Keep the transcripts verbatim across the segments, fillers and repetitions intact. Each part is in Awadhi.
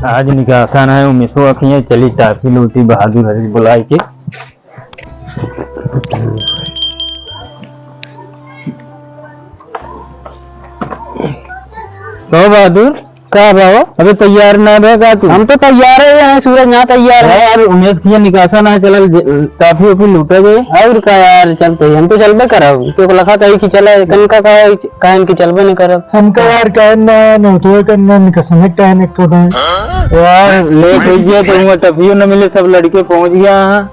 आज निकासन है, उमेशो अखियाँ चली टाफी लूटी बहादुर हरीश बुलाए के। कहो बहादुर। का बा हो? अबे तैयार ना बे का तू? हम तो तैयार है, यहाँ सूरज ना तैयार है। यार उमेश किया निकासन है, चला ज-, टाफी ओफी लूटा जाए। और का यार, चलते ही हम तो चलबे करब। तो लखा कही कि चला, कनका का काहे कि चलबे नहीं करब? हमका यार कहन ना, नहीं तो कहन ना, निकसने कहन एक तो दाएं। यार, लेट हो गया तो हुआ, टफियो न मिले, सब लड़के पहुंच गया हैं।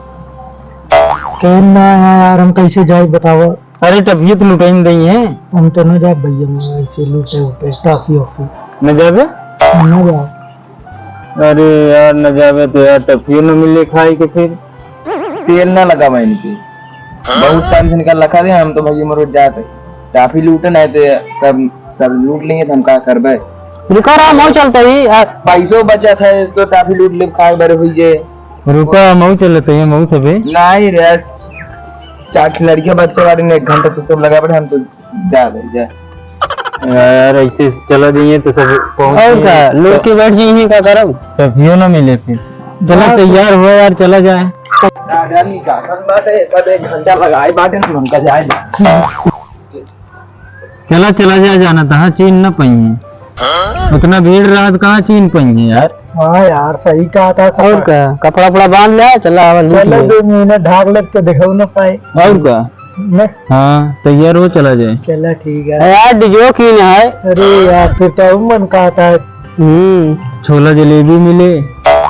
कहन ना आया यार, हम कैसे जाए बताओ? अरे, टफियो तो लुटाइन दई है। हम तो न जाब भैया, मैं ऐसे लूटे उठे, टाफी ओफी। न जाबे? न जाब। अरे यार, न जाबे तो यार, टफियो न मिले खाए के फिर। तेल ना लगावा इनके। बहुत टाइम से निकाल रखा दे, हम तो भैया मरो जात है। टाफी लूटे ना तो सब, सब लूट लेंगे तो हम का करबे? रुका रहा, मऊ चलते ही, आ, पैसो बचत है, इसको टाफी लूट ले, खाए बरे हुई जे। रुका, मऊ चलते ही, मऊ सबे। नहीं रे, चार ठे लड़कियां बच्चे बाटे ने, एक घंटा तो सब लगा पड़े, हम तो जा भाई, जा। यार, ऐसे चला जाइए तो सब पहुंच और जाइए। का, लोग के बैठ जाइए, का करब? टफियो ना मिले फिर। चला, हाँ। तैयार हुआ यार, चला जाए। दादा, निकासन बाटे, सब एक घंटा लगाए बाटे, हमका जाए दे। चला, चला जाए, जाना था, हाँ, चीन ना पाई है। उतना भीड़ रहा तो कहाँ चीन पाई है यार। हाँ यार, सही कहा था। और का, कपड़ा उपड़ा बांध ले, चला, आवा, लूट चलो, ले। दो महीने ढाक ले तो देखो ना पाए। और का? ने? हाँ, तैयार हो, चला जाए। चला, ठीक है। यार, डिजो की ना है? अरे यार, फिर तो और मन कहा था। हम्म। छोला जलेबी मिले।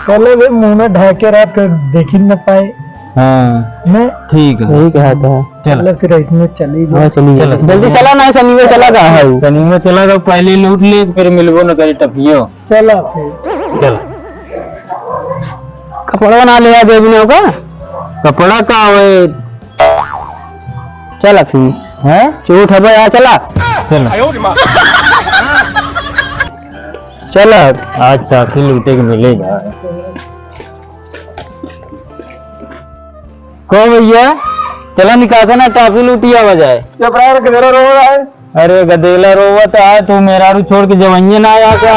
चलो बे, मुंह ना ढाके रहा, फिर देखी न पाए। हाँ। ने? ठीक है। यही कहा था। चल। चलो, फिर इसमें चली जाओ। हाँ, चली चलो। जाओ। जल्दी चला ना, सनी में चला कहाँ है वो? सनी में चला तो पहले लूट ले, फिर मिलबो न करे टफियो। चला फिर। चल। कपड़ा ना ले आ देबी ना का? कपड़ा का होए? चला फिर। हैं? चोट हबे आ, चला। चला। चला। आज साथी लूटे के मिलेगा। कहो भैया, चला निकासन है, टाफी लूटी आवा जाए। ये प्रायर के जरा रो रहा है। अरे गदेला रोवत है, तू मेहरारू छोड़ के जवइये ना आया का?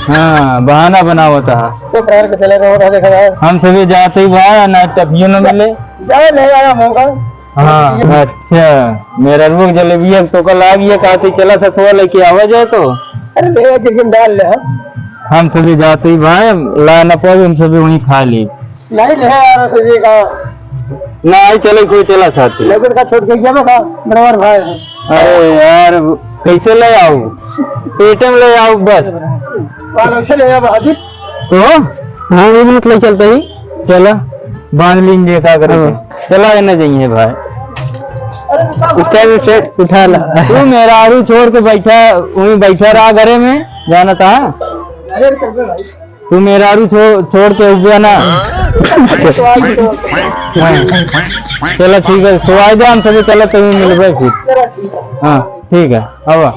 हाँ, बहाना बनावत है। तो प्रायर के चले रोवत है, देखा जाए। हम सभी जाते ही भाई, ना टफियो न मिले। जाए नहीं आया मौका। हाँ, अच्छा, मेहरारू के जलेबिया तो कल आ गया, कहते चला सतुआ लेके आवा जाए तो। अरे ले, चिकन डाल ले, हाँ। हम सभी जाते ही भाई, ला न पावे, हम सभी वहीं खा ली। नहीं ले यार, सही का। ना आई चले, कोई चला साथी। लेकिन का छोड़ के गया बा का, बराबर भाई है। अरे यार, कैसे ले आऊ? पेटे में ले आऊ बस। बाल उछले या बाजी। तो? हाँ, ये मिनट ले चलते ही। चला, बांध लीजिए, का करे हाँ। के? चला, ये न जाइए भाई। उठा भी से, उठा ला। तू मेहरारू छोड़ के बैठा, वहीं बैठा रहा घरे में, जाना था। अरे, चल बे भाई। तू मेहरारू छो-, छोड़ के उबे ना। चला ठीक है, सोवाई दे, हम सभी चला तभी मिलबे फिर। हाँ, ठीक है, आवा।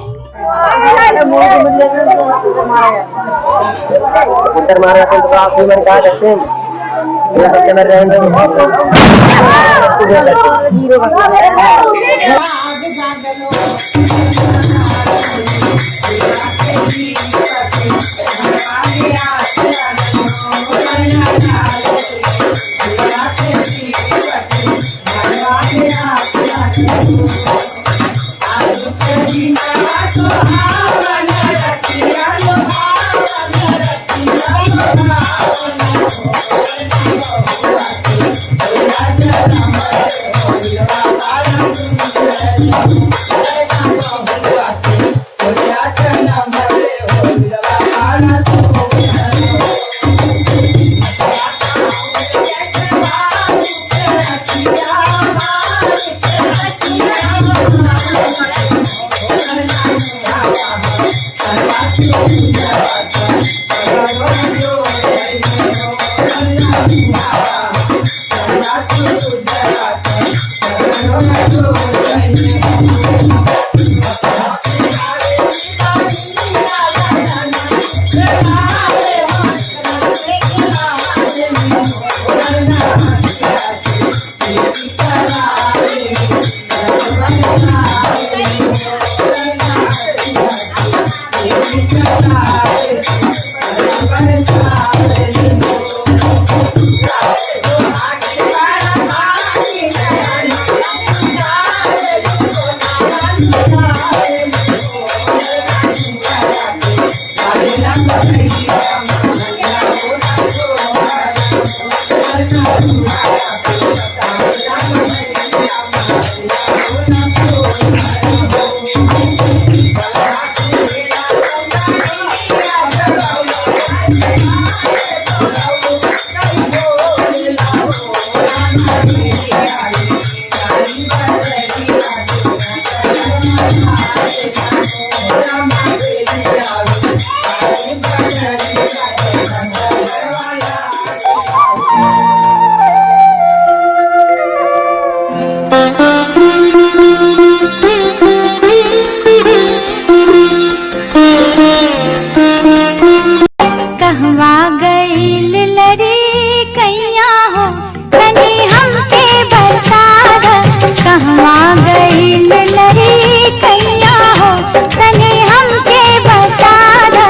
कहवा गइल लड़िकइया हो, तनी हमके बता द। कहवा गइल लड़िकइया हो, तनी हमके बता द।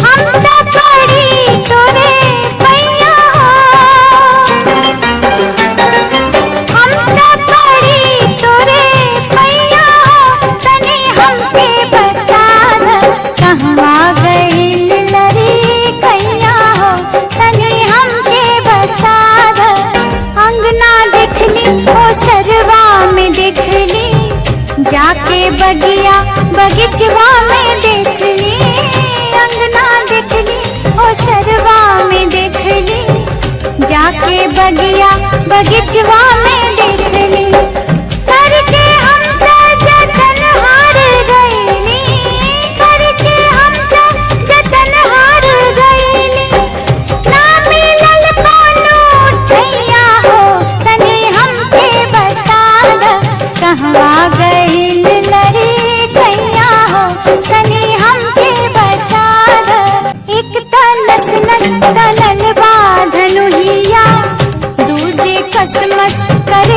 हम त पड़ी तोरे पैया हो, हम त पड़ी तोरे पैया हो, तनी हमके बता द। कहवा गइल लड़िकइया हो, तनी हमके बता द। अंगना देखली, ओसरवा में देखली, जाके बगिया बगिचवा में देखली। अंगना देखली, ओसरवा में देखली, जाके बगिया बगिचवा में देखली। करके हम त जतन हार गइनी, करके हम त जतन हार गइनी। ना मिलल कौनो ठैया हो, तनी हमके बता द। कहवा गइल लड़िकइया हो, तनी हमके बता द। एक त नस नस गलल बा धनुहिया, दूजे कसमस कर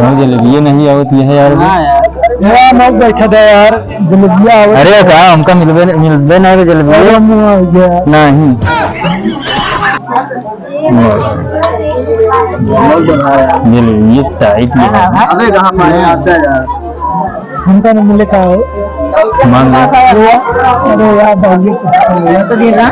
हमें जलेबिये नहीं आवत है यार। हाँ यार। यार, मैं बैठा था यार, जलेबिया आवत अरे है। का, हमका मिलबे न-, मिलबे नहीं रे जलेबिये। अरे, मुँह आ गया। नहीं। जलेबिये टाइट ये है। अबे कहाँ पाए आता है यार? हमका नहीं मिले का हो? मांग लो। अरे यार, भाई, ये तो दे ना।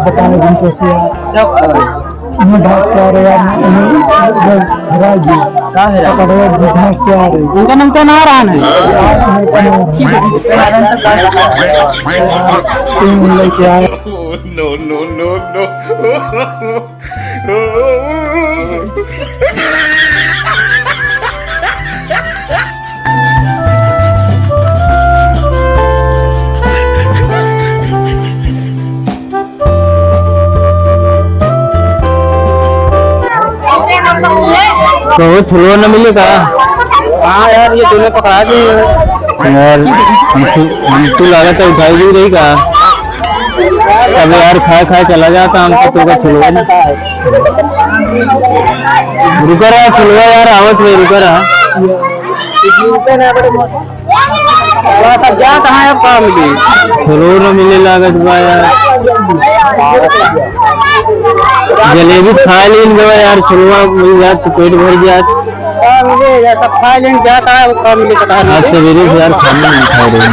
बताने की कोशिश यार। हमें भाग क्या रहे यार, हमें, हमें, हमें हरा दिया। का है? पकड़ो, बुझा क्या रहे? उनका नाम तो नारायण है। तुम लेके आए। No, no, no, no। कहो, छुलवा न मिले का? हाँ यार, ये दोनों पकड़ा दिए। यार, हम तो, हम तो लागत है उठाई भी रही का? अब यार, खाए खाए चला जाता, हमको तो का छुलवा नहीं। रुका रहा, छुलवा यार, आवत भाई, रुका रहा। अब कहाँ मिली? छुलवा न मिले लागत बा यार। जलेबी खा लीन गवा यार, छुलवा मिल जात तो पेट भर जात। हाँ, मिले यार, सब खा लीन जात है, अब कहाँ मिले पता नहीं। आज सवेरे से यार खाना नहीं खा रहे हैं।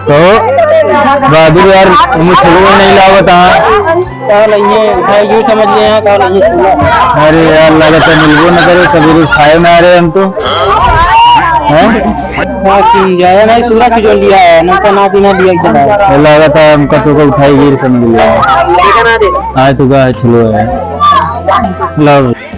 तो बहादुर यार, हमें छुलवा नहीं लागत है। का नहीं है, भाई यूं समझ लिए हैं, का नहीं है। अरे यार, लागत है मिलबो न करे, सवेरे खाए ना रहे हम तो। हैं? हाँ, सुन जाए नहीं, सूरज की जो लिया है, ना तो ना पीना लिया ही चला है। ये लागत है हमका तो को उठाई गिर समझ लिया। आए तो का है, छुलवा है। लो।